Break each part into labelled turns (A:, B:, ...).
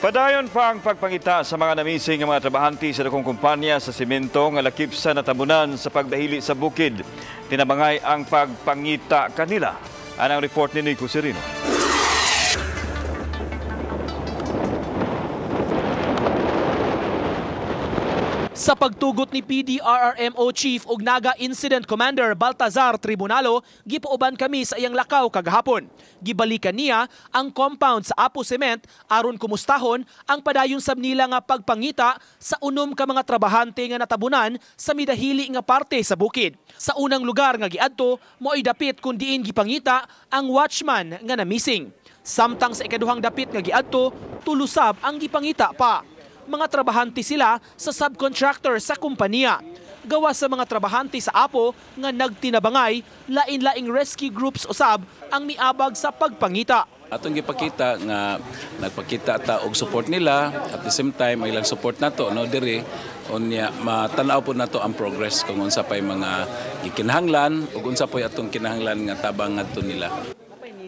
A: Padayon pa ang pagpangita sa mga namising nga mga trabahante sa dakong kumpanya sa simento nga lakip sa natabunan sa pagdahili sa bukid. Tinabangay ang pagpangita kanila. Anang report ni Nico Serino.
B: Sa pagtugot ni PDRRMO Chief ug Naga Incident Commander Baltazar Tribunalo, gipuuban kami sa iyang lakaw kagahapon. Gibalikan niya ang compound sa Apo Cement aron kumustahon ang padayon sab nila nga pagpangita sa unom ka mga trabahante nga natabunan sa midahili nga parte sa bukid. Sa unang lugar nga giadto, mo'y dapit kun diin gipangita ang watchman nga namising. Samtang sa ikaduhang dapit nga giadto, tulusab ang gipangita pa. Mga trabahante sila sa subcontractor sa kumpanya. Gawa sa mga trabahante sa Apo nga nagtinabangay, lain-laing rescue groups usab ang miabag sa pagpangita.
C: Atong gipakita nga nagpakita ta og support nila, at the same time ang ilang support nato no diri unya matanaw po nato ang progress kung unsa pay mga gikinahanglan ug unsa poy atong kinahanglan nga tabang ngadto nila.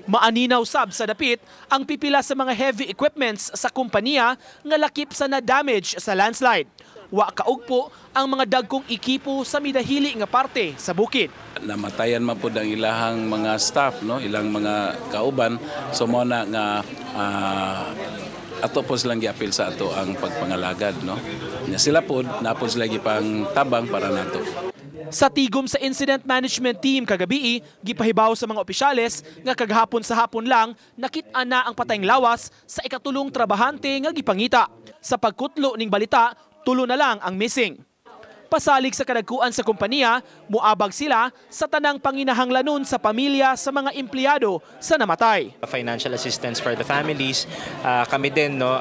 B: Maaninaw sab sa dapit ang pipila sa mga heavy equipments sa kumpanya nga lakip sa na-damage sa landslide. Wa kaugpo ang mga dagkong ekipo sa midahili nga parte sa bukid.
C: Namatayan man pud ang ilahang mga staff, no, ilang mga kauban, so mo na nga ato po silang giapil sa ato ang pagpangalagad, no. Nya sila pod napod sila gipang tabang para nato.
B: Sa tigom sa Incident Management Team kagabi, gipahibaw sa mga opisyales nga kagahapon sa hapon lang nakit-an na ang patayng lawas sa ikatulong trabahante nga gipangita. Sa pagkutlo ning balita, tulo na lang ang missing. Pasalig sa kadagkuan sa kompanya, muabag sila sa tanang panginahanglanon sa pamilya sa mga empleyado sa namatay.
D: Financial assistance for the families. Kami din, no,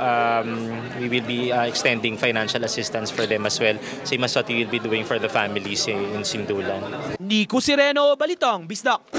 D: we will be extending financial assistance for them as well. Same as what we will be doing for the families in Sindulan.
B: Nico Sireno, Balitang Bisdak.